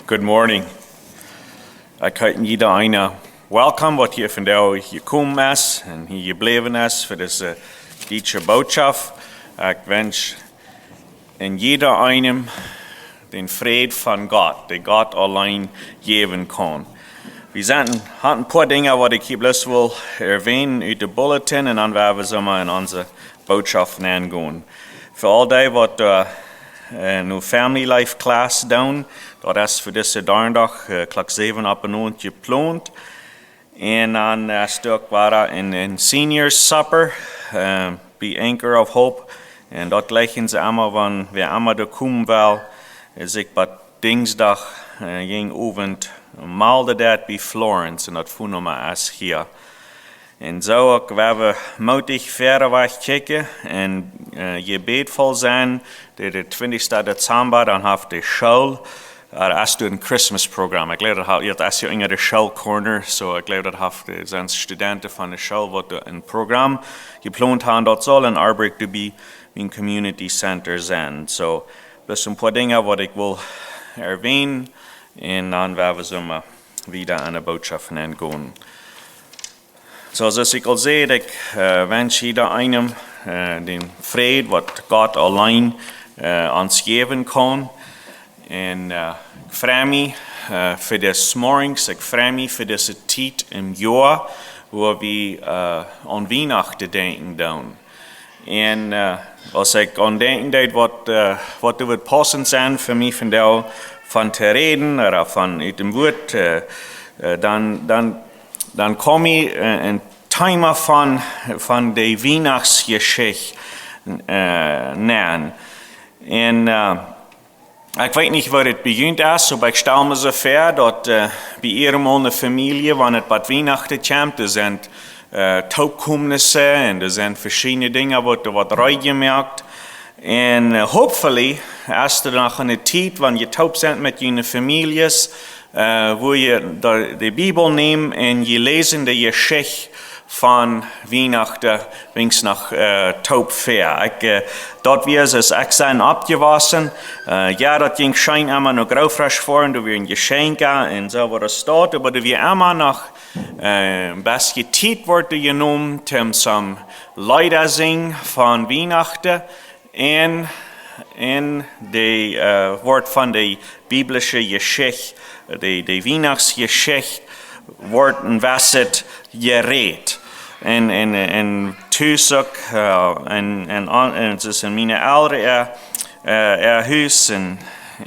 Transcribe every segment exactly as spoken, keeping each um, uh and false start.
Good morning. Ekj heet jieda eena welkom, waut hia vondoag jekomen es un hia jebläwen es fa dise dietsche Botschaft. Ekj wensch en jieda eenem dän Fräd von Gott, dee Gott auleen jäwen kaun. Wie sent, haft een poa Dinja, waut ekj hia bloos well erwänen ut de Bulletin un dan woa wie soo mau en onse Botschaft nengonen. Fa aul dee, waut, äh, äh, nu Family Life Class doonen, daut es fa dise Donnadach, äh, Klock säwen opp en Owent jeplont. Un dan, äh, es uk wada een, een Senior Supper, äh, bie Anchor of Hope. Un daut jlikjen see emma, wan wäa emma doa komen well, äh, sikj bat Dinsdach, äh, jäajen Owent melde daut bie Florence un daut Phone Numma es hia. Un soo uk, woa wie mootich wieda wajch kjikjen un, äh, jebätvoll sennen, de, de twintichste Dezember, dan haft de School, äh, es doa een Christmas Programm. Ekj jleew, daut haft, daut es hia unja de School Corner, soo ekj jleew, daut haft, äh, sent Studenten von de School, waut doa een Programm jeplont haben, daut saul en Arborg doa bie een Community Center sennen. Soo, daut sent een poa Dinja, waut ekj well erwänen, un dan woa wie soo mau wieda aun de Botschaft nengonen. Soo, soo aus ekj aul säd, ekj, äh, wensch jieda eenem, äh, dän Fräd, waut Gott auleen, äh, ons jäwen kaun. Un, äh, ekj frei mie, äh, fa dise Mornings, ekj frei mie fa dise Tiet em Joa, wua wie, äh, aun Wienachten denkjen doonen. Un, äh, aus ekj aun denkjen deed, waut, äh, waut wudd paussent sennen fa mie vondoag von to räden, ooda von ut däm Wort, äh, äh, dan, dan, dan kjeem mie, äh, een Thema von, von de Wienachtsjeschicht, äh, nenn. Un, äh, ekj weet nich, woo daut bie junt es, oba ekj stal mie soo väa, daut, äh, bie irjemol eene Famielje, wan et bat Wienachten kjemt, doa sent, äh, Toopkommnisse un doa sent veschiedne Dinja, waut, waut reed jemoakt. Un, äh, hopefully es doa noch eene Tiet, wan jie toop sent met june Famieljes, äh, wua jie de, de Bibel nämen un jie läsen de Jeschicht von Wienachten, wiens noch, äh, toop väa. Ekj, äh, daut wia, soo aus ekj sie oppjewossen. Äh, jo, daut jinkj scheen emma no Groot Fresch foaren, doa wieren Jeschenkje un soo waut es daut, oba doa wia emma noch, äh, een bät Tiet wort doa jenomen, toom some Leeda sinjen von Wienachten. Un, un de, äh, wort von de biblische Jeschicht, de, de Wienachtsjeschicht, wort een bät jerät. Un, un, un tus uk, äh, un, un, un et es en miene Elren äa, äh, äa Hus un,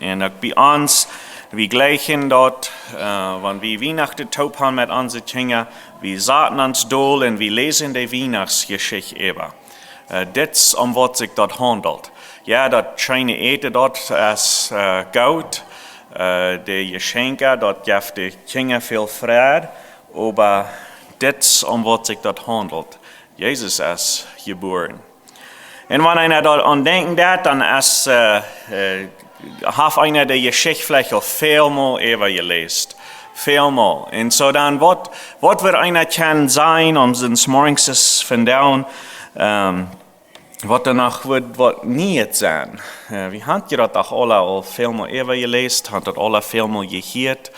un uk bie ons, wie jlikjen daut, äh, wan wie Wienachten toop haben met onse Kjinja, wie saten ons dol un wie läsen de Wienachtsjeschicht äwa. Äh, dit es om waut sikj daut haundelt. Jo, daut scheene Äten, daut es, äh, goot. Äh, de Jeschenkje, daut jeft de Kjinja väl Freid. Oba dit es om waut sikj daut haundelt. Jesus es jebuaren. Un wan eena doaraun denkjen deit, dan es, äh, äh, haft eena de Jeschicht veleicht aul välmol äwa jeläst. Välmol. Un soo dan, waut, waut wudd eena kjennen sajen, om sien Mornings vondoag, ähm, waut doa noch wudd, waut Nieet sennen? Äh, wie haben je daut doch aula aul välmol äwa jeläst, haben daut aula välmol jehieet.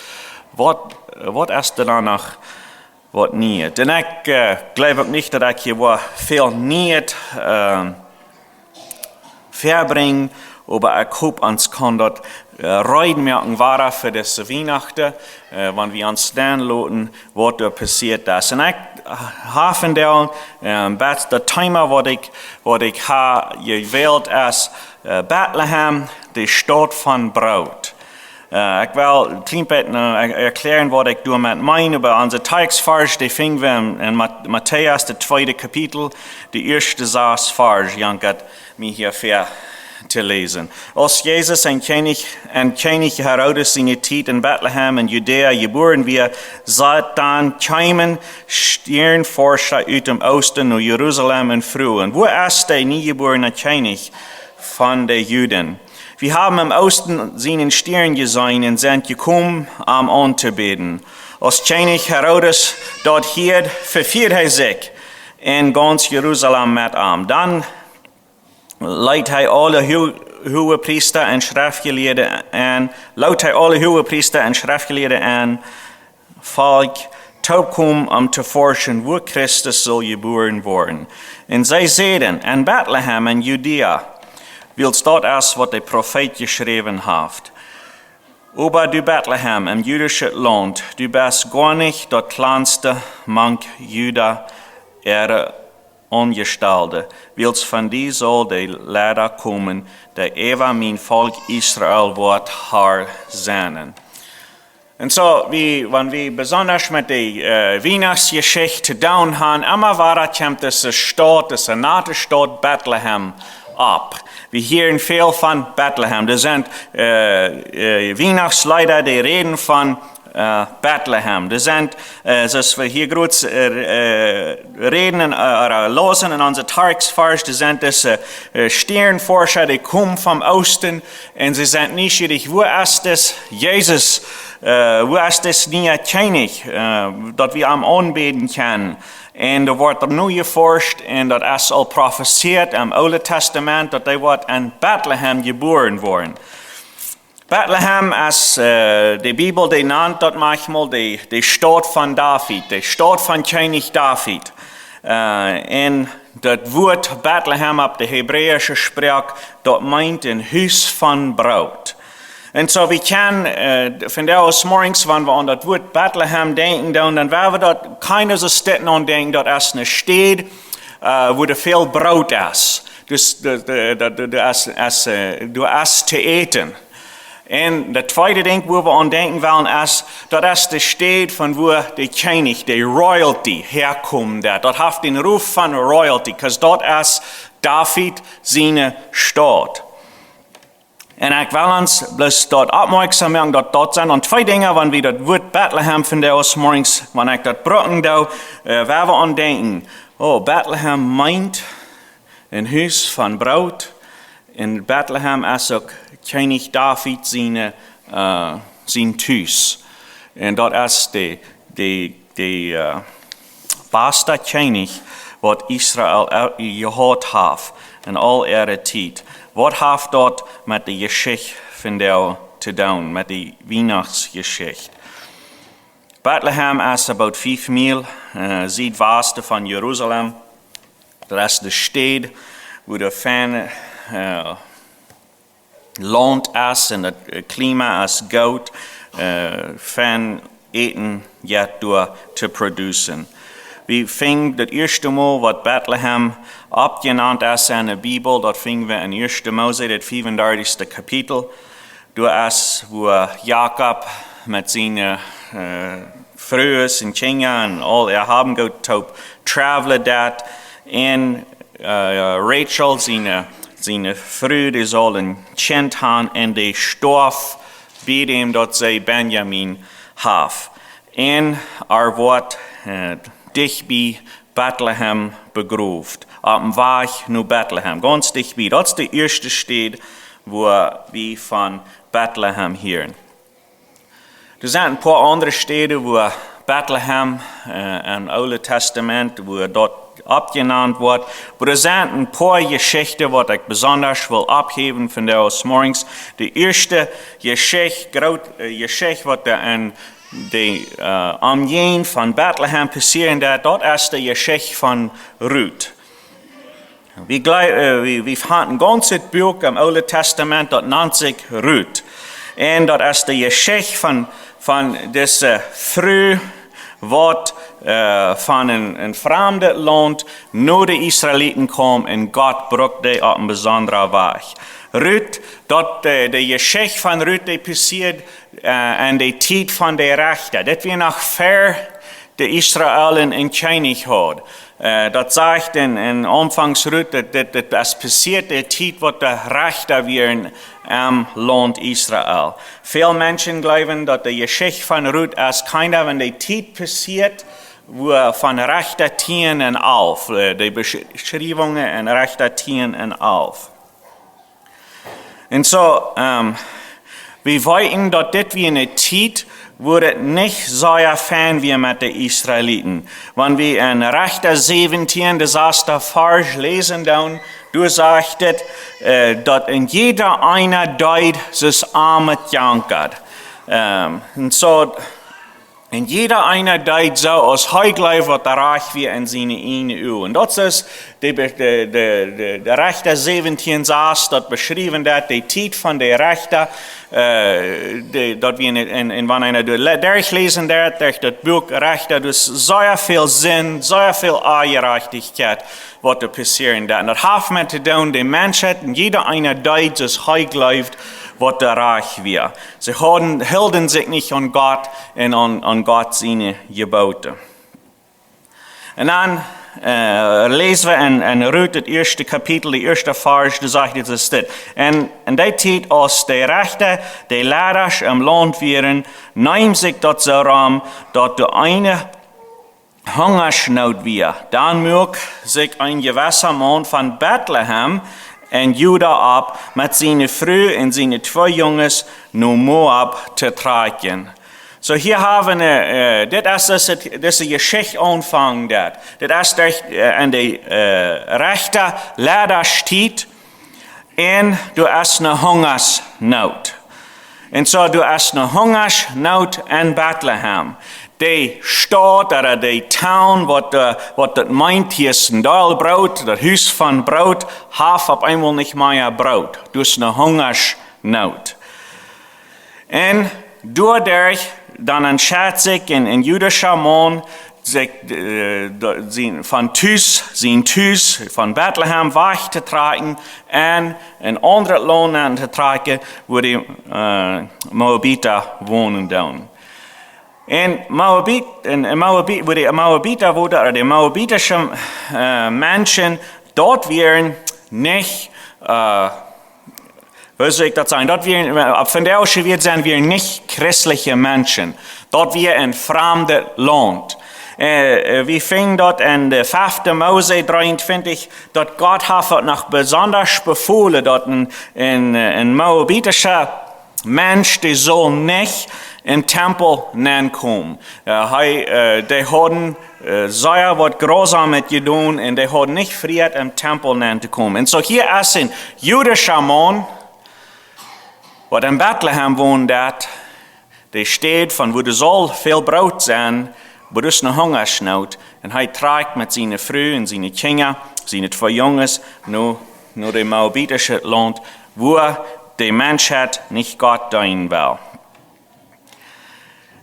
Waut, waut es doa noch waut Nieet? Un ekj, äh, jleew uk nich, daut ekj hia woa väl Nieet, ähm, väabrinjen, oba ekj hop, ons kaun daut, äh, reed moaken wada fa dise Wienachten, äh, wan wie ons dan loten, waut doa passieet es. Un ekj, äh, hab vondoag, ähm, bat daut Thema, waut ekj, waut ekj hab jewält, es, äh, Betlehem, de Staut von Broot. Äh, ekj well een kjlien bät, äh, erkjlären, waut ekj doamet meen, oba onse Tekjstvarsch, dee finjen wie en, en Mat-, Matäus, daut tweede Kapitel, de ieeschte sas Varsch, jankat mie hia väa to läsen. Aus Jesus en Kjennich, en Kjennich Herodes siene Tiet en Betlehem en Judäa jebuaren wia, soo dan kjeemen Stiernforscha ut däm Oosten no Jerusalem un fruagen: Wua es de niejebuarne Kjennich von de Juden? Wie haben em Oosten sienen Stern jeseenen un sent jekomen, am auntobäden. Aus Kjennich Herodes daut hieed, vefieed hee sikj un gaunz Jerusalem met am. Dan leet hee aule Hu-, Hogepriesta un Schreftjelieede aun, lood hee aule Hogepriesta un Schreftjelieede aun, Volkj toopkomen om to forschen, wua Christus sull jebuaren woaren. Un see säden: En Betlehem en Judäa, wiels daut es, waut de Profeet jeschräwen haft: Oba du, Betlehem, em judischen Launt, du best goanich daut kjlanste mank Juda äare Aunjestalde, wiels von die saul de Leida komen, dee äwa mien Volkj Israel woat Har sennen. Un soo, wie, wan wie besonda met de, äh, Wienachtsjeschicht to doonen haben, emma wada kjemt dise Staut, dise nate Staut Betlehem opp. Wie hieren väl von Betlehem. Doa sent, äh, äh, Wienachtsleeda, dee räden von, äh, Betlehem. Doa sent, äh, soo aus wie hia groot, äh, äh, räden, äh, ooda läsen en onse Tarksvarsch, doa sent dise, äh, Stierenforscha, dee komen vom Oosten un see sent nieschierich, wua es dis Jesus, äh, wua es dis niea Kjennich, äh, daut wie am aunbäden kjennen. Un doa woat nu jeforscht un daut es aul profezeet em Oole Tastament, daut hee woat en Betlehem jebuaren woaren. Betlehem es, äh, de Bibel, dee nant daut maunchmol de, de Staut von David, de Staut von Kjennich David. Äh, un daut Wuat Betlehem opp de hebräische Sproak, daut meent een Hus von Broot. Un soo, wie kjennen, äh, vondoag zemorjes, wan wie aun daut Wuat Betlehem denkjen doonen, dan woa wie daut kjeena soo steten aun denkjen, daut es eene Städ, äh, wua väl Broot es. Dus, de, de, de, de, de es, es, äh, doa es to äten. Un daut tweede Dinkj, wua wie aun denkjen wellen, es, daut es de Städ von wua de Kjennich, de Royalty, häakomen deed. Daut haft dän Ruf von Royalty, 'cause daut es David siene Staut. Un ekj well ons bloos daut oppmoakjsom moaken, daut daut sent dan twee Dinja, wan wie daut Wuat Betlehem vondoag zemorjes, wan ekj daut brucken doo, äh, woa wie aun denkjen. Oh, Betlehem meent een Hus von Broot. Un Betlehem es uk Kjennich David siene, äh, sien Tus. Un daut es de, de, de, äh, basta Kjennich, waut Israel, äh, jehaut haft en aul äare Tiet. Waut haft daut met de Jeschicht vondoag to doonen, met de Wienachtsjeschicht? Betlehem es about fief Miel, äh, Siedwasten von Jerusalem. Daut es de Städ, wua de feine, äh, Launt es un daut, äh, Klima es goot, äh, fein Äten jeit doa to producen. Wie finjen daut ieeschte Mol, waut Betlehem oppjenant es en de Bibel, daut finj wie en Ieeschte Mose, daut fiefundartichste Kapitel. Doa es, wua Jakob met siene, äh, Frues un Kjinja un aul äa Haben un Goot toop travelen deed. Un, äh, Rachel, siene, siene Fru, dee saul een Kjint haben un dee storf, bie däm daut see Benjamin haft. Un hee woat, äh, dicht bie Betlehem begroft, opp dän Wajch no Betlehem, gaunz dicht bie. Daut es de ieeschte Städ, wua wie von Betlehem hieren. Doa sent een poa aundre Städen, wua Betlehem, äh, em Oole Tastament, wua daut oppjenant woat. Oba doa sent een poa Jeschichten, waut ekj besonda well opphäwen vondoag zemorjes. De ieeschte Jeschicht, groot, äh, Jeschicht, waut doa en de, äh, Omjäajent von Betlehem passieren deed, daut es de Jeschicht von Ruth. Wie jle-, äh, wie, wie haben een gaunzet Buak em Oole Tastament, daut nant sikj Ruth. Un daut es de Jeschicht von, von dise Fru, waut, äh, von een, een framdet Launt no de Israeliten kjeem un Gott brukt dee opp een besondra Wajch. Ruth, daut, äh, de Jeschicht von Ruth, dee passieed, äh, en de Tiet von de Rechta. Daut wia noch ver de Israeliten een Kjennich hauden. Äh, daut sajcht en, en Aunfangs Ruth, daut, daut, daut es passieet de Tiet, waut de Rechta wieren em Launt Israel. Väl Menschen jleewen, daut de Jeschicht von Ruth es kinda, wan de Tiet passieet, wua von Rechta tieen un alf, äh, de Besch-, Beschriewungen en Rechta tieen un alf. Un soo, ähm, wie weeten, daut dit wia eene Tiet, wua et nich sea fein wia met de Israeliten. Wan wie en Rechta säwentieen, de sasta Varsch läsen doonen, Du sajchst dit, äh, daut een jieda eena deed soo aus am et jankad. Ähm, un soo, een jieda eena deed soo aus hee jleewd waut rajcht wia en siene ieejne Uagen. Un daut es de, de, de, de, de Rechta säwentieen sas, daut beschrift daut, de Tiet von de Rechta, äh, de, daut wie en, en, en wan eena doa le-, derchläsen deed, derch daut Buak Rechta, doa es sea väl Sind, sea väl Onjerajchtichkjeit, waut doa passieren deed. Un daut haft met to doonen, de Menschheit, un jieda eena deed soo aus hee jleewd waut rajcht wia. See hauden, hilden sikj nich aun Gott un aun, aun Gott siene Jeboten. Un dan, äh, läsen wie en, en Rut, daut ieeschte Kapitel, de ieeschte Varsch, doa sajcht et dit. Un en dee Tiet, aus de Rechta, de Leidasch em Launt wieren, neem sikj daut soo rom, daut doa eene Hungaschnoot wia. Dan muak sikj een jewessa Maun von Betlehem en Juda opp met siene Fru un siene twee Junges no Moab to trakjen. Soo, hia hab wie, äh, dit es dise, dise Jeschicht aunfangen deed. Dit es de, äh, en de, äh, Rechta Leidasch Tiet. Un doa es eene Hungaschnoot. Un soo, doa es eene Hungaschnoot en Betlehem. De Staut, ooda de town, waut, äh, waut daut meent, hia es een Deel Broot, daut Hus von Broot, haft opp eemol nich mea Broot. Doa es eene Hungaschnoot. Un doaderch dan entscheit sikj een, een jüdischa Maun, sikj, äh, do-, sien, von Tus, sien Tus, von Betlehem wajch to trakjen un en een aundret Launt nenn to trakjen, wua de, äh, Moabita wonen doonen. Un Moabit-, un, un Moabit-, wua de Moabita wonen, ooda de moabitische, äh, Menschen, daut wieren nich, äh, woo saul ekj daut sajen? Daut wieren, äh, opp vondoag wudd wie sajen, wieren nich christliche Menschen. Daut wia een framdet Launt. Äh, äh, wie finjen daut en de fefte Mose dreeuntwintich, daut Gott haft daut noch besondasch befolen, daut een, een, äh, een moabitischa Mensch, dee sull nich em Tempel nenkomen. Äh, hee, äh, dee hauden, äh, sea waut Grausamet jedonen un dee hauden nich Frieheit em Tempel nenn to komen. Un soo hia es een jüdischa Maun, waut en Betlehem wonen deed, de Staut von wua doa sull väl Broot sennen, oba doa es eene Hungaschnoot. Un hee trakjt met siene Fru un siene Kjinja, siene twee Junges, no, no daut moabitische Launt, wua de Menschheit nich Gott deenen well.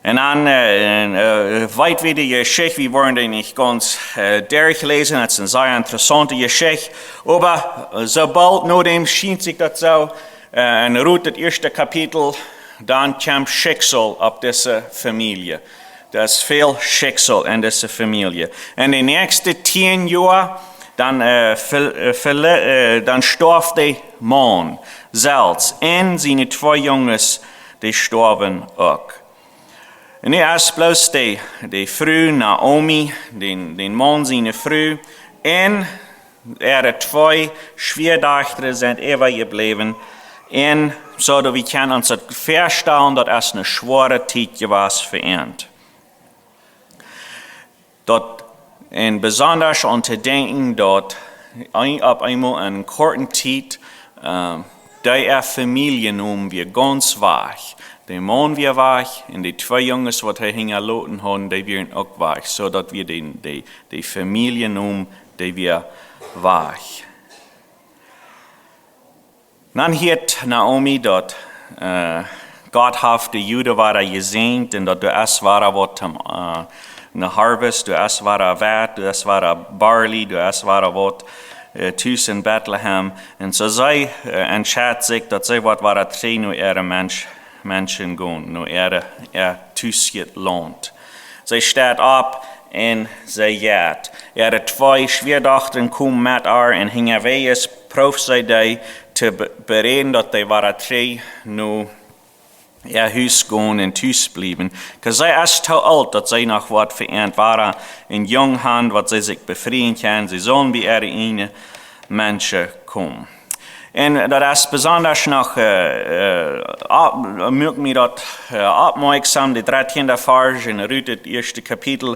Un dan, äh, un, äh, wieda de Jeschicht, wie woaren dee nich gaunz, äh, derchläsen, daut es eene sea interessaunte Jeschicht. Oba, äh, soo boolt no däm schient sikj daut soo, äh, en Rut daut ieeschte Kapitel, dan kjemt Schicksal opp dise Famielje. Doa es väl Schicksal en dise Famielje. En de näakjste tieen Joa, dan, äh, vel-, äh, vele-, äh, dan storf de Maun selfst. Un siene twee Junges, dee storwen uk. Un nu es bloos de, de Fru Naomi, dän, dän Maun siene Fru, un äare twee Schwiadajchta sent äwajebläwen. Un soo daut wie kjennen ons daut väastalen, daut es eene schwoare Tiet jewast fa an. Daut, un besondasch aun to denkjen, daut een, opp eemol en korte Tiet, äh, dee äa Famieljenome wia gaunz wajch. De Maun wia wajch, un de twee Junges, waut hee hinjaloten haud, dee wieren uk wajch, soo daut wia de, de, de Famieljenome, dee wia wajch. Dan hieet Naomi daut, äh, Gott haft de Juden wada jesäajent un daut doa es wada waut toom, äh, ne harvest, doa es wada Weit, doa es wada barley, doa es wada waut, äh, tus en Betlehem. Un soo see, äh, entscheit sikj daut see woat wada trigj no äare Mensch-, Menschen gonen, no äare, äa tusjet Launt. See steit opp un see jeit. Äare twee Schwiadajchta komen met äa un unjawäajes prooft see dee to be-, beräden daut dee wada trigj no äa Hus gonen un tus bliewen. Wiels see es too oolt daut see noch woat fa an wada een Jung han, waut see sikj befrieen kjennen. See sullen bie äare ieejne Menschen komen. Un daut es besondasch noch, äh, äh, opp-, muak mie daut, äh, oppmoakjsom, de dartieende Varsch en Rut, daut ieeschte Kapitel.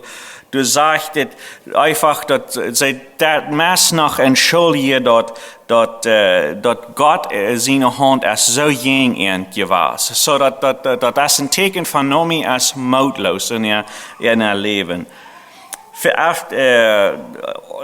Doa sajcht et eefach, daut see daut meist noch enschuldjen, daut, daut, äh, daut Gott, äh, siene Haunt es soo jäajen an jewast. Soo daut, daut, daut, daut es een Tieekjen von Naomi es mootloos en äa, en äa Läwen. Fa-, eft-, äh,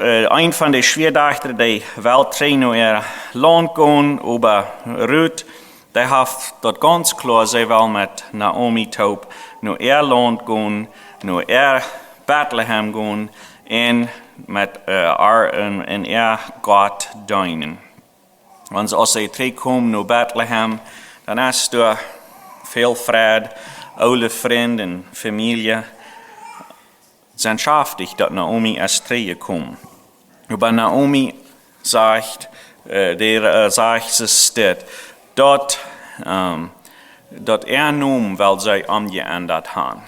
äh, een von de Schwiadajchta, dee well trigj no äa Launt gonen, oba Rut, dee haft daut gaunz kloa, see well met Naomi toop no äa Launt gonen, no äa Betlehem gonen un met, äh, äa, en, en äa Gott deenen. Wan see, aus see trigjkomen no Betlehem, dan es doa väl Fräd, oole Frind un Famielje. Sent schaftich, daut Naomi es trigjjekomen. Oba Naomi sajcht, äh, dee, äh, sajcht, see steit, daut, ähm, daut äa Nomen well see omjeendat han.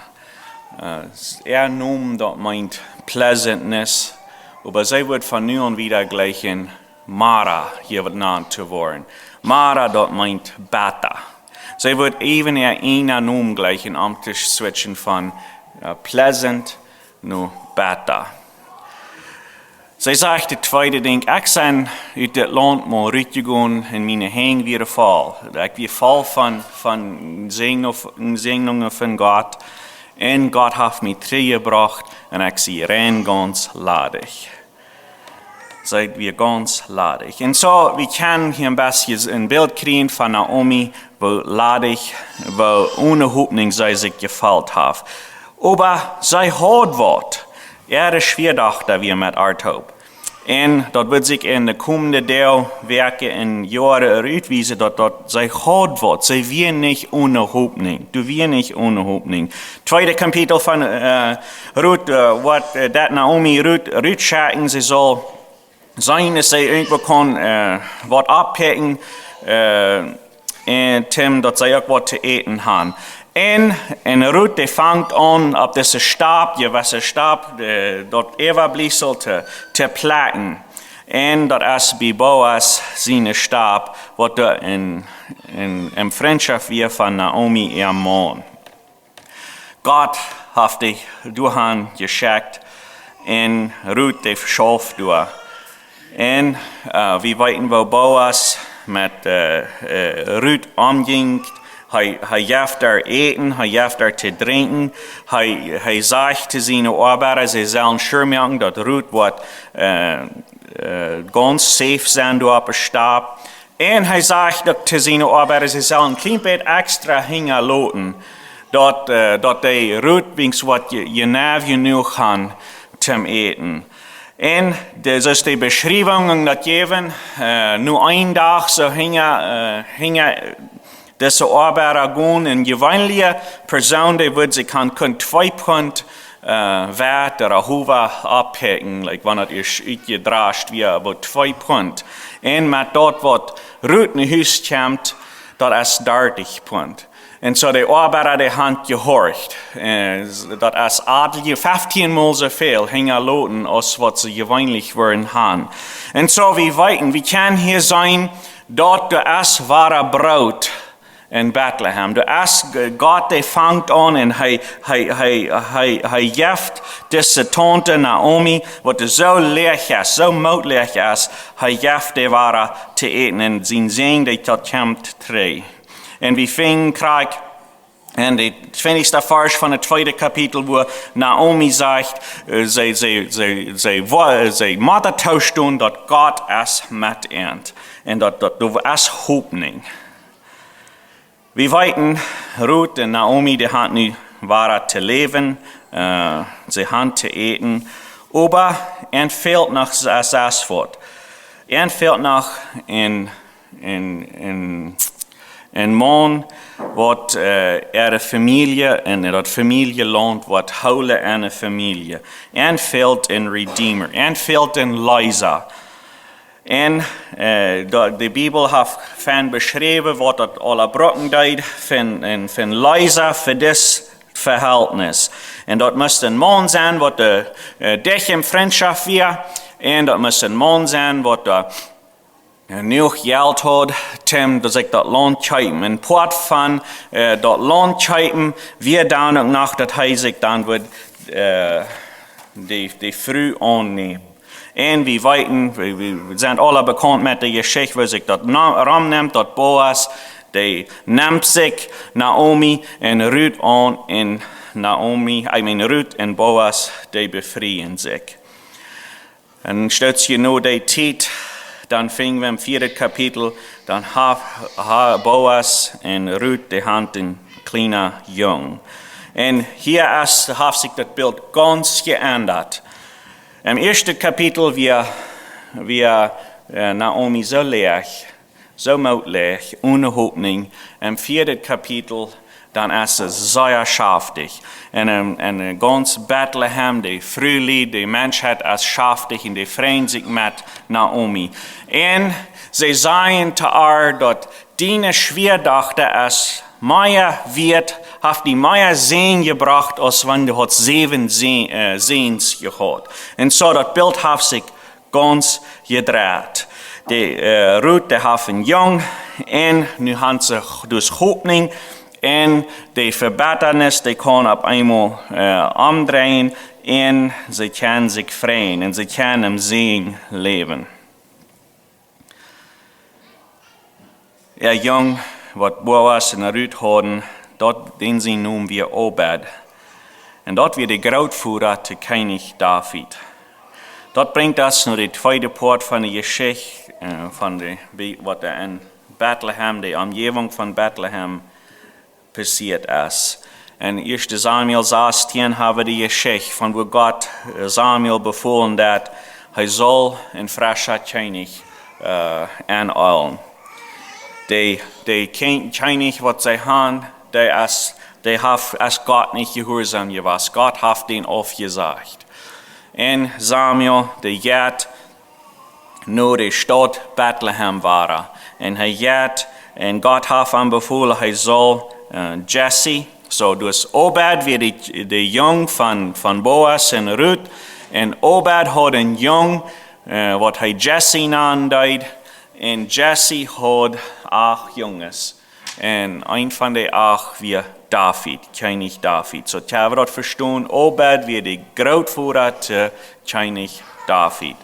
Äh, äa Nomen, daut meent pleasantness, oba see woat von nu aun wieda jlikjen Mara hia woat jenant to woaren. Mara, daut meent betta. See woat äwen äa eenen Nomen jlikjen, om to switchen von, äh, pleasant no betta. See sajcht daut tweede Dinkj, ekj sie ut dit Launt mol rutjegonen un miene Henj wieren voll. Ekj wia voll von, von Säajen-, Säajnungen von Gott. Un Gott haft mie trigjjebrocht un ekj sie rein gaunz ladich. See wia gaunz ladich. Un soo, wie kjennen hia een bät een Bilt kjrieen von Naomi, woo ladich, woo one Hopninj see sikj jefeelt haft. Oba see haud waut. Äare Schwiadajchta wia met äa toop. Un daut woat sikj en de komende Doag, Wäakjen un Joaren utwiesen, daut, daut see haud waut. See wia nich one Hopninj. Doa wia nich one Hopninj. Tweede Kapitel von, äh, Rut, äh, waut, äh, daut Naomi Rut, Rut schekjen, see saul seenen, daut see irjentwoo kaun, äh, waut oppikjen, äh, un Tim, daut see uk waut to äten han. Un, un Rut, dee fangt aun opp dise Stap, jewesse Stap, äh, daut Äwabliefsel to, to plekjen. Un daut es bie Boas siene Stap, waut doa en, en, en Frintschoft wia von Naomi äa Maun. Gott haft dee doahan jeschekjt un Rut dee veschauft doa. Un, äh, wie weeten, woo Boas met, äh, äh, Rut omjinkj. Hee, hee jeft äa Äten, hee jeft äa to drinkjen. Hee, hee sajcht to siene Oabeida, see sellen sure moaken, daut Rut woat, äh, äh, gaunz safe sennen doa opp de Stap. Un hee sajcht uk to siene Oabeida, see sellen een kjlien bät extra hinjaloten, daut, äh, daut dee Rut weens waut je-, jeneiw jenuach han toom äten. Un de, soo aus de Beschriewungen daut jäwen, äh, no een Dach soo hinja, äh, hinja dise Oabeida gonen, een jeweenelja Persoon, dee wudd sikj han kunt twee Punt, äh, Weit ooda Howat oppikjen, like, wan daut ieescht utjedrascht wia, oba twee Punt. Un met daut waut Rut no Hus kjemt, daut es dartich Punt. Un soo de Oabeida, dee han jehorcht. Äh, daut es aul fieftieen mol soo väl hinjaloten aus waut see jeweenlich wudden han. Un soo, wie weeten, wie kjennen hia seenen, daut doa es wada Broot en Betlehem. Doa es G-, Gott, dee fangt aun un hee, hee, hee, hee, hee jeft dise Taunte Naomi, waut soo läach es, soo mootloos es, hee jeft äa wada to äten un sien Säajen, dee daut kjemt trigj. Un wie finjen krakjt en de twintichste Varsch von daut tweede Kapitel, wua Naomi sajcht, äh, see, see, see, see, wa-, see mott toostonen, daut Gott es met an. Un daut, daut, doa es Hopninj. Wie weeten, Rut un Naomi, dee han nu wada to läwen, äh, see han to äten, oba an fält noch s-, s-, waut. An fält noch een, een, een, een Maun, waut, äh, äare Famielje un daut Famieljelaunt woat hoolen aun de Famielje. An fält een Redeemer, an fält een Leesa. Un, äh, de, de Bibel haft fein beschräwen, waut daut aula brucken deed, von, en, von Leesa fa dit Vehältnis. Un daut must een Maun sennen, waut de, äh, dicht en Frintschoft wia. Un daut must een Maun sennen, waut de jenuach Jelt haud, toom sikj daut Launt kjeepen. Un Poat von äh, daut Launt kjeepen, wia dan uk noch, daut hee sikj dan wudd äh, de, de Fru aunnämen. Un wie weeten, wie, wie sent aula bekaunt met de Jeschicht, woo sikj daut na-, romnemt, daut Boas, dee nemt sikj Naomi un Rut aun, un Naomi, I mean, Rut un Boas, dee befrieen sikj. Un soo no dee Tiet, dan finj wie em vieeden Kapitel, dan haft, haft Boas un Rut, dee hauden een kjliena Jung. Un hia es, haft sikj daut Bilt gaunz jeendat. Em ieeschten Kapitel wia, wia äh, Naomi soo leeg, soo mootloos, one Hopninj. Em vieeden Kapitel, dan es see sea schaftich. Un, un, un gaunz Betlehem, de Frulied, de Menschheit es schaftich un dee freien sikj met Naomi. Un see sajen to äa, daut diene Schwiadochta es mea wieet, haft die mea Säajen jebrocht, aus wan du haudst säwen Sä-, äh, Säns jehaut. Un soo daut Bilt haft sikj gaunz jedreit. De äh, Rut, dee haft een Jung, un nu haft see dus Hopninj, un de Vebettanis, dee kaun opp eemol äh, omdreien, un see kjennen sikj freien, un see kjennen em Säajen läwen. Äa Jung, waut Boas un Rut hauden, daut, dän sien Nomen wia Obed. Un daut wia de Grootvoda to Kjennich David. Daut brinjt ons no de tweede Poat von de Jeschicht, äh, von de, waut doa en Betlehem, de Omjäwunk von Betlehem, passieet es. En ieeschte Samuel sastieen hab wie de Jeschicht von woo Gott äh, Samuel befolen haud, hee saul een frescha Kjennich äh, aunämen. De, de Kjen-, Kjennich, waut see hauden, dee es, dee haft, es Gott nich jehuarsom jewast. Gott haft dän aufjesajcht. Un Samuel, dee jeit no de Staut Betlehem wada. Un hee jeit, un Gott haft am befolen, hee saul äh, Jesse. Soo, dus Obed wia de, de Jung von, von Boas un Rut. Un Obed haud een Jung, äh, waut hee Jesse nanen deed. Un Jesse haud acht Junges. Un een von de acht wia David, Kjennich David. Soo, wie haben daut vestonen, Obed wia de Grootvoda to Kjennich David.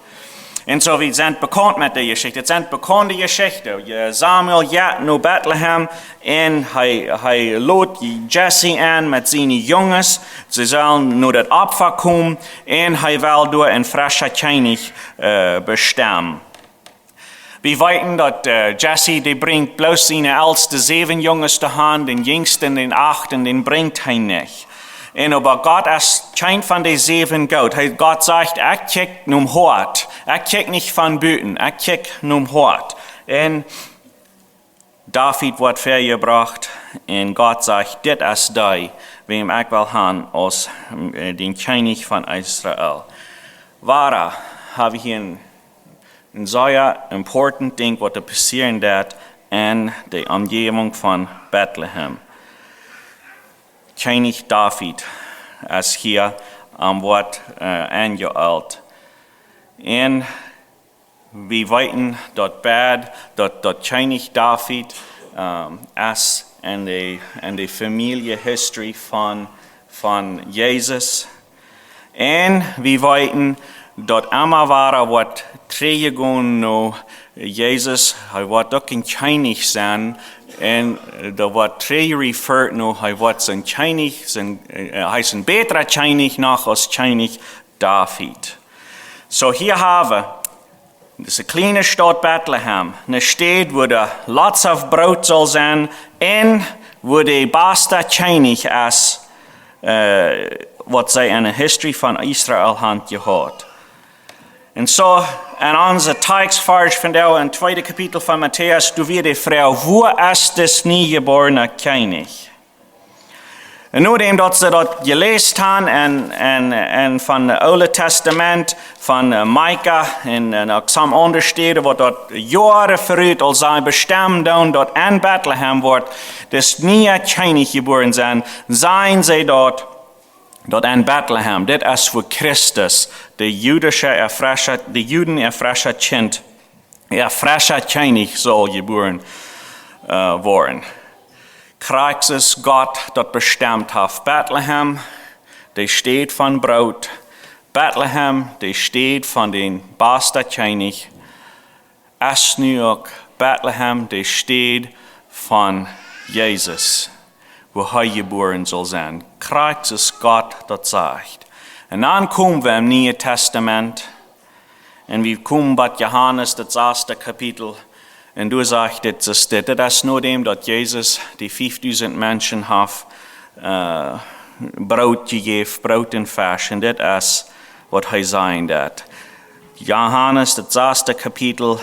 Un soo, wie sent bekaunt met de Jeschicht. Daut sent bekaunde Jeschichten. Samuel jeit no Betlehem un hee, hee lot Jesse aun met siene Junges. See sellen no daut Opfa komen un hee well doa een frescha Kjennich äh, bestemmen. Wie weeten daut äh, Jesse, dee brinjt bloos siene elste säwen Junges to han, dän jinjsten, dän achten, dän brinjt hee nich. Un oba Gott es kjeen von de säwen goot. Hee, Gott sajcht, ekj kjikj nom Hoat. Ekj kjikj nich von buten, ekj kjikj nom Hoat. Un David woat väajebrocht un Gott sajcht, dit es dee, wäm ekj well han aus äh, dän Kjennich von Israel. Wada hab wie hia een, een sea important Dinkj, waut doa passieren deed en de Omjäwunk von Betlehem. Kjennich David es hia aum Wuat äh, aunjeält. Un wie weeten daut beid, daut, daut Kjennich David ähm, es en de, en de Familie History von, von Jesus. Un wie weeten daut emma wada woat trigjjegonen no Jesus, hee woat uk een Kjennich sennen. Un doa woat trigjjereferred no, hee woat een Kjennich, sien, äh, hee es een bätra Kjennich noch aus Kjennich David. Soo, hia hab wie dise kjliene Staut Betlehem, eene Staut, wua doa lots of Broot saul sennen un wua de basta Kjennich es, äh, waut see en de History von Israel han jehaut. Un soo, en onse Tekjstvarsch vondoag, em tweeden Kapitel von Matäus, doa wia de Froag, wua es dis niejeborna Kjennich? Un nodäm daut see daut jeläst han en, en, en von daut Oole Tastament, von äh, Mika un, un uk some aundre Städen, waut daut Joaren verut aul sent bestemmt, dan daut en Betlehem woat dis niea Kjennich jebuaren sennen, sajen see daut, daut en Betlehem, dit es wua Christus, de judische Erfrescha, de Juden äa frescha Kjint Jo, frescha Kjennich saul jebuaren, äh, woaren. Christus, Gott daut bestemt haft. Betlehem, de Städ von Broot. Betlehem, de Städ von dän basten Kjennich. Es nu uk Betlehem de Städ von Jesus, wua hee jebuaren saul sennen. Christus, Gott daut sajcht. Un dan komen wie em Nieen Tastament. Un wie komen bie Johanes, daut sasde Kapitel. Un doa sajcht dit, es dit, dit es no däm daut Jesus dee fiefdusent Menschen haft, äh, Broot jejäft, Broot un Fesch. Un dit es waut hee sajen deed. Johanes, daut sasde Kapitel,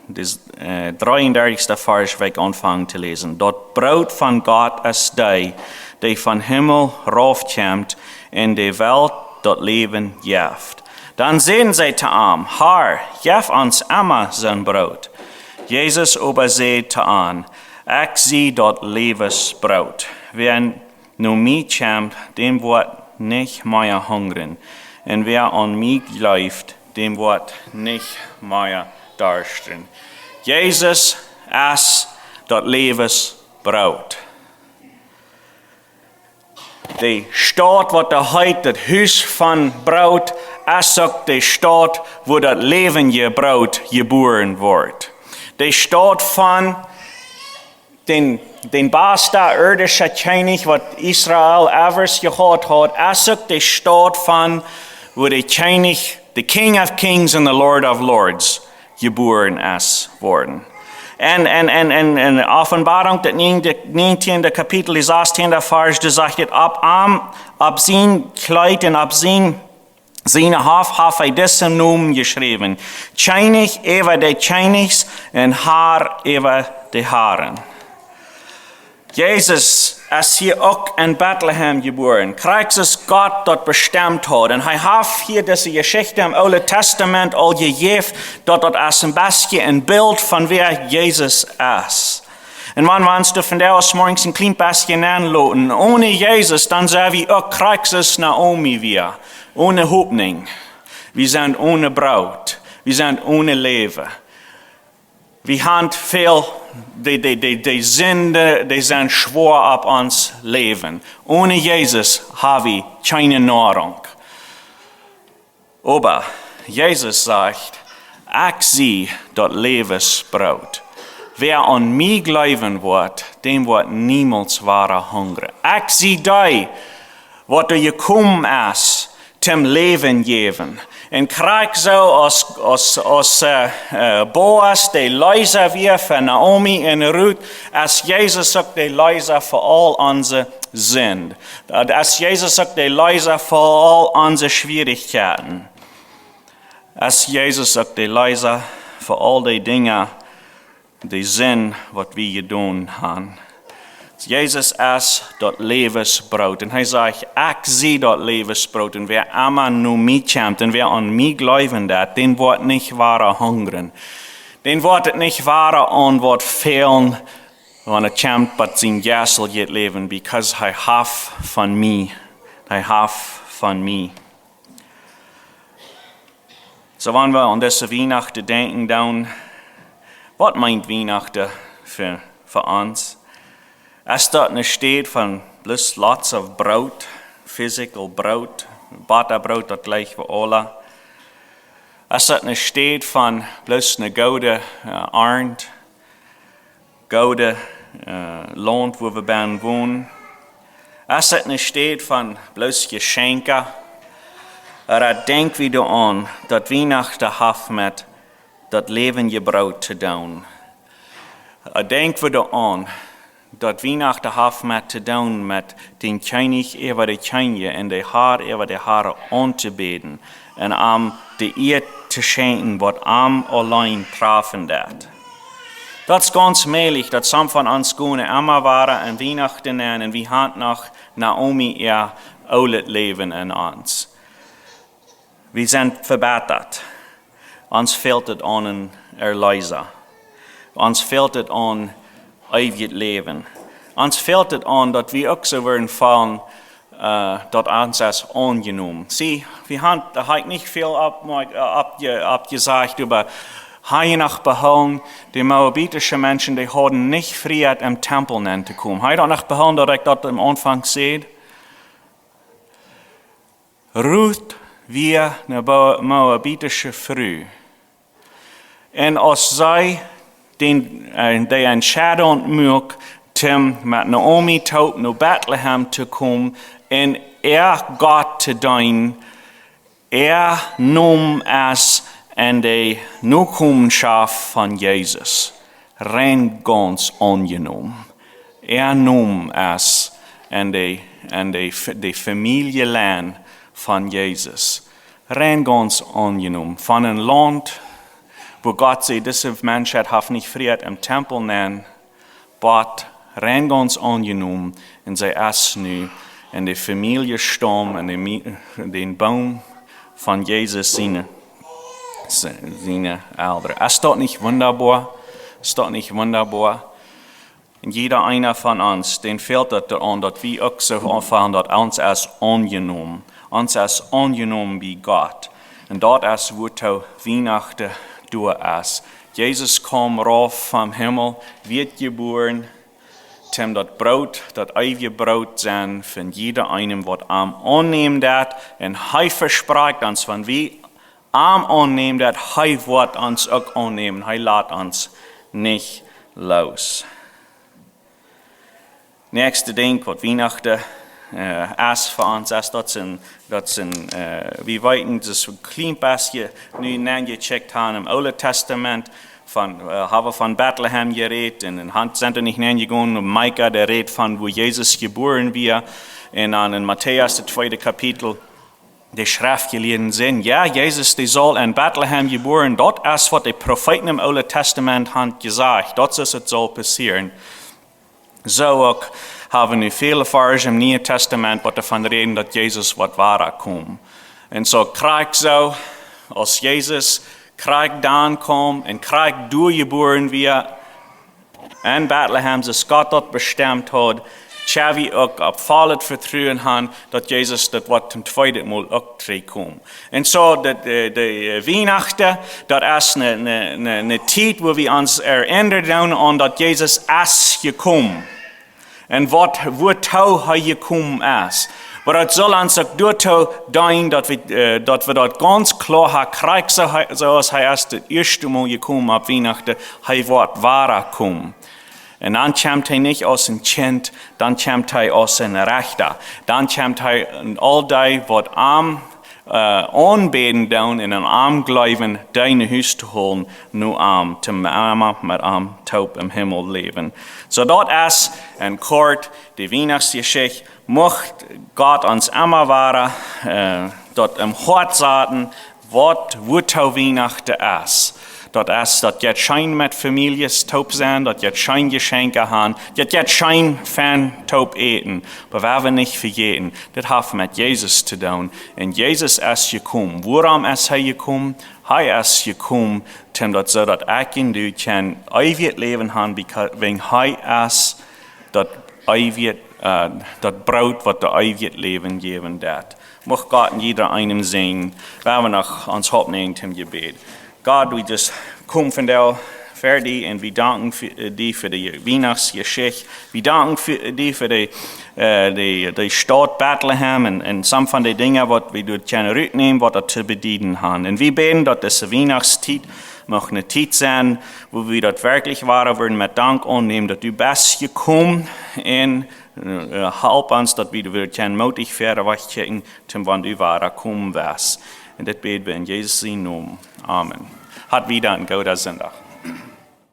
daut, äh, dreeundartichste Varsch, woa ekj aunfangen to läsen. Daut Broot von Gott es dee, dee vom Himmel raufkjemt un de Welt daut Läwen jeft. Dan säden see to am: Herr, jeff ons emma soon Broot. Jesus oba säd to an: Ekj sie daut Läwensbroot. Wäa no mie kjemt, däm woat nich mea hungren. Un wäa aun mie jleeft, däm woat nich mea darschten. Jesus es daut Läwensbroot. De Staut, waut doa heet daut Hus von Broot, es uk de Staut, wua daut läwendje Broot jebuaren woat. De Staut von dän, dän basten irdischen Kjennich, waut Israel ever jehaut haud, es uk de Staut von, wua de Kjennich, the King of Kings and the Lord of Lords, jebuaren es worden. Un, un, un, un, un Openboarunk, daut näajende, näajentieende Kapitel, de sastieende Varsch, doa sajcht et: Opp am, opp sien Kjleet un opp sien, sienen Hoff haft hee disen Nomen jeschräwen: Kjennich äwa de Kjennichs un Herr äwa de Harren. Jesus es hia uk en Betlehem jebuaren. Christus, Gott daut bestemt haud. Un hee haft hia dise Jeschicht em Oolen Tastament aul jejäft, daut daut es een bät een Bilt von wäa Jesus es. Un wan wie ons doa vondoag zemorjes een kjlien bät nenloten, onen Jesus, dan sent wie uk Christus Naomi wia. One Hopninj. Wie sent one Broot. Wie sent one Läwen. Wie haben väl, de, de, de, de Sinden, dee sent schwoa opp ons Läwen. Onen Jesus ha wie kjeene Noarunk. Oba Jesus sajcht: Ekj sie daut Läwensbroot. Wäa aun mie jleewen woat, däm woat niemols wada hungren. Ekj sie dee, waut doa jekomen es, toom Läwen jäwen. Un krakjt soo aus, aus, aus, äh, äh, Boas de Leesa wia fa Naomi un Ruth, es Jesus uk de Leesa fa aul onse Sind. Daut es Jesus uk de Leesa fa aul onse Schwierichkjeiten. Es Jesus uk de Leesa fa aul dee Dinja, de Sind, waut wie jedonen haben. Jesus es daut Läwensbroot. Un hee sajcht: Ekj sie daut Läwensbroot. Un wäa emma no mie kjemt un wäa aun mie jleewen deit, dän woat nich wada hungren. Dän woat et nich wada aun waut fälen, wan et kjemt bie sien jeistlichet Läwen, because hee haft von mie. Hee haft von mie. Soo, wan wie aun dise Wienachten denkjen, dan, waut meent Wienachten fa, fa ons? Es daut eene Städ von bloos lots of Broot, physical Broot, Bottabroot, daut jlikj wie aula? Es daut eene Städ von bloos eene goode, äh, Arnt? Goode, äh, Launt, wua wie bennen wonen? Es et eene Städ von bloos Jeschenkja? Ooda denkj wie doaraun, daut Wienachten haft met daut läwendje Broot to doonen? Ooda denkj wie doaraun, daut Wienachten haft met to doonen met dän Kjennich äwa de Kjennje un de Har äwa de Harren auntobäden un am de Ea to schenkjen, waut am auleen trafen deit? Daut es gaunz mäajlich, daut some von ons gonen emma wada aun Wienachten nenn un wie haben noch Naomi äa oolet Läwen en ons. Wie sent vebittat. Ons fält et aun eenen Erleesa. Ons fält et aun eewjet Läwen. Ons fält et aun, daut wie uk soo woaren feelen, äh, daut ons es aunjenomen. See, wie haben, doa hab ekj nich väl opp, opp, opp, oppjesajcht, oba Hee noch behoolen, de moabitische Menschen, dee hauden nich Frieheit em Tempel nenn to komen. Hee daut noch behoolen, daut ekj daut aum Aunfank säd. Ruth wia eene Bo-, moabitische Fru. Un aus see dän, äh, dee Entscheidung muak, om met Naomi toop no Betlehem to komen un äa Gott to deenen, äa Nomen es en de Nokomenschoft von Jesus rein gaunz aunjenomen. Äa Nomen es en de, en de, de Famieljelien von Jesus rein gaunz aunjenomen. Von een Launt, wua Gott säd, dise Menschheit haft nich Frieheit em Tempel nenn, bat rein gaunz aunjenomen, un see es nu en de Famielje Staum, en de Mi-, dän Boom von Jesus siene, siene Elren. Es daut nich wundaboa? Es daut nich wundaboa? Un jieda eena von ons, dän fält daut doaraun, daut wie uk soo aunfangen, daut ons es aunjenomen. Ons es aunjenomen bie Gott. Un daut es, wuatoo Wienachten doa es. Jesus kjeem rauf vom Himmel, wort jebuaren, om daut Broot, daut eewje Broot sennen, fa jieda eenem, waut am aunnemt daut. Un hee vesprakjt ons, wan wie am aunnemen daut, hee woat ons uk aunnemen. Hee lat ons nich loos. Näakjste Dinkj, waut Wienachten, äh, es fa ons, es daut sent, daut sent, äh, wie weeten, daut wie een kjlien bät nu nenjecheckt haben em Oolen Tastament, von, äh, haben von Betlehem jerät, un dan sent wie nich nenjegonen, Mika, dee rät von, wua Jesus jebuaren wia, un dan en Matäus, daut tweede Kapitel, de Schreftjelieede säden, jo, Jesus, dee saul en Betlehem jebuaren, daut es, waut de Profeeten em Oolen Tastament haben jesajcht, daut es, daut saul passieren. Soo uk haben wie nu väle Varsch em Nieen Tastament, waut doavon räden, daut Jesus woat wada komen. Un soo krakjt soo, aus Jesus krakjt dan kjeem un krakjt doa jebuaren wia, en Betlehem, soo aus Gott daut bestemt haud, kjenn wie uk opp vollet Vetruen haben, daut Jesus daut woat toom tweeden Mol uk trigjkomen. Un soo, de, de, de, äh, Wienachten, daut es eene, eene, eene, eene Tiet, wua wie ons erinnern doonen aun daut Jesus es jekomen. Un waut, wuatoo hee jekomen es. Oba daut saul ons uk doatoo deenen, daut wie, äh, daut wie daut gaunz kloa haben, krakjt soo hee, soo aus hee es daut ieeschte Mol jekomen opp Wienachten, hee woat wada komen. Un dan kjemt hee nich aus een Kjint, dan kjemt hee aus een Rechta. Dan kjemt hee un aul dee, waut am, äh, aunbäden doonen un aun am jleewen, dee no Hus to holen, no am, toom emma met am toop em Himmel läwen. Soo daut es en kort de Wienachtsjeschicht. Mucht Gott ons emma wada, äh, daut em Hoat saten, waut, wuatoo Wienachten es. Daut es, daut jeit scheen met Famieljes toop sennen, daut jeit scheen Jeschenkje haben, daut jeit scheen fein toop äten. Oba wie woaren nich vejäten, daut haft met Jesus to doonen. Un Jesus es jekomen. Wuarom es hee jekomen? Hee es jekomen, toom daut soo daut ekj un du kjennen eewjet Läwen haben, because, wäajen hee es daut eewje, äh, daut Broot, waut daut eewje Läwen jäwen deit. Mucht Gott en jieda eenem säajnen. Wie woaren noch ons Haupt näajen toom Jebäd. Gott, wie just komen vondoag ver die un wie danken fa, äh, die fa de Wienachtsjeschicht. Wie danken fa, äh, die fa de, äh, de, de Staut Betlehem un, un some von de Dinja, waut wie doa kjennen rutnämen, waut daut to bedieden haben. Un wie bäden, daut dise Wienachtstiet mucht eene Tiet sennen, wua wie daut werkjlich woaren woaren met Dank aunnämen, daut du best jekomen un, äh, help ons, daut wie doa kjennen mootich wieda wajchkjikjen, toom wan du wada komen woascht. Un dit bäd wie en Jesus sienen Nomen. Amen. Hab wieda eenen gooden Sindach.